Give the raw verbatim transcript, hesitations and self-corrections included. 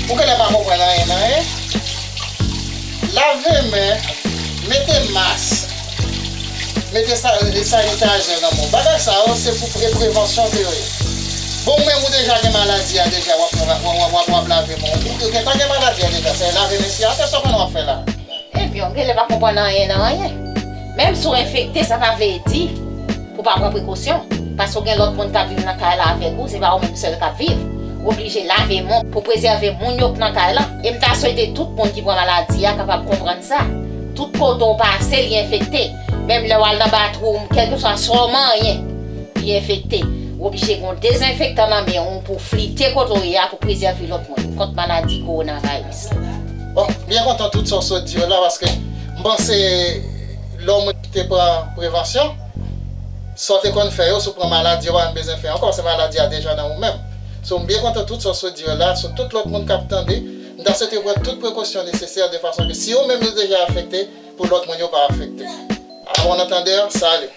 Ou genlè pa konprann anyen nan anyen. Lave men, mete mas, mete sa- sanitizè nan men w. Bagay sa yo se pou pre- prevansyon ke yo ye. Bon, ou menm ou deja gen maladi a deja, w ap w ap- w ap- w ap lave men w. Ou gentan gen maladi a deja, se lave men si atè sa w konn w ap fè la. Ebyen, ou genlè pa konprann anyen nan anyen. Menm si w enfekte, sa pa vle di pou w pa pran prekosyon. Paske w gen lòt moun k ap viv nan kay la avèk ou, se pa ou menm sèl k ap viv. Ou oblije lave men w pou prezève moun yo k nan kay la. E m ta swete tout moun ki pran maladi a kapab konprann sa. Tout kote w pase, li enfekte. Menm lè w al nan bathroom, kèlkeswa sa w manyen, li enfekte. Ou oblije gen yon dezenfektan nan men w pou flite kote w ye a pou prezève lòt moun kont maladi kowonaviris la. Bon, m byen kontan tout sa w sot di yo la, paske m panse lè w te pran prevansyon, sa w te konn fè yo, si w pran maladi, yo pa menm bezwen fè ankò, se maladi a deja nan ou menm. So, m byen kontan tout sa w sot di yo la, so tout lòt moun k ap tande, m ta swete pran tout prekosyon nesesè de fason ke si yo menm yo deja afekte, pou lòt moun yo pa afekte. A bon antandè, sali.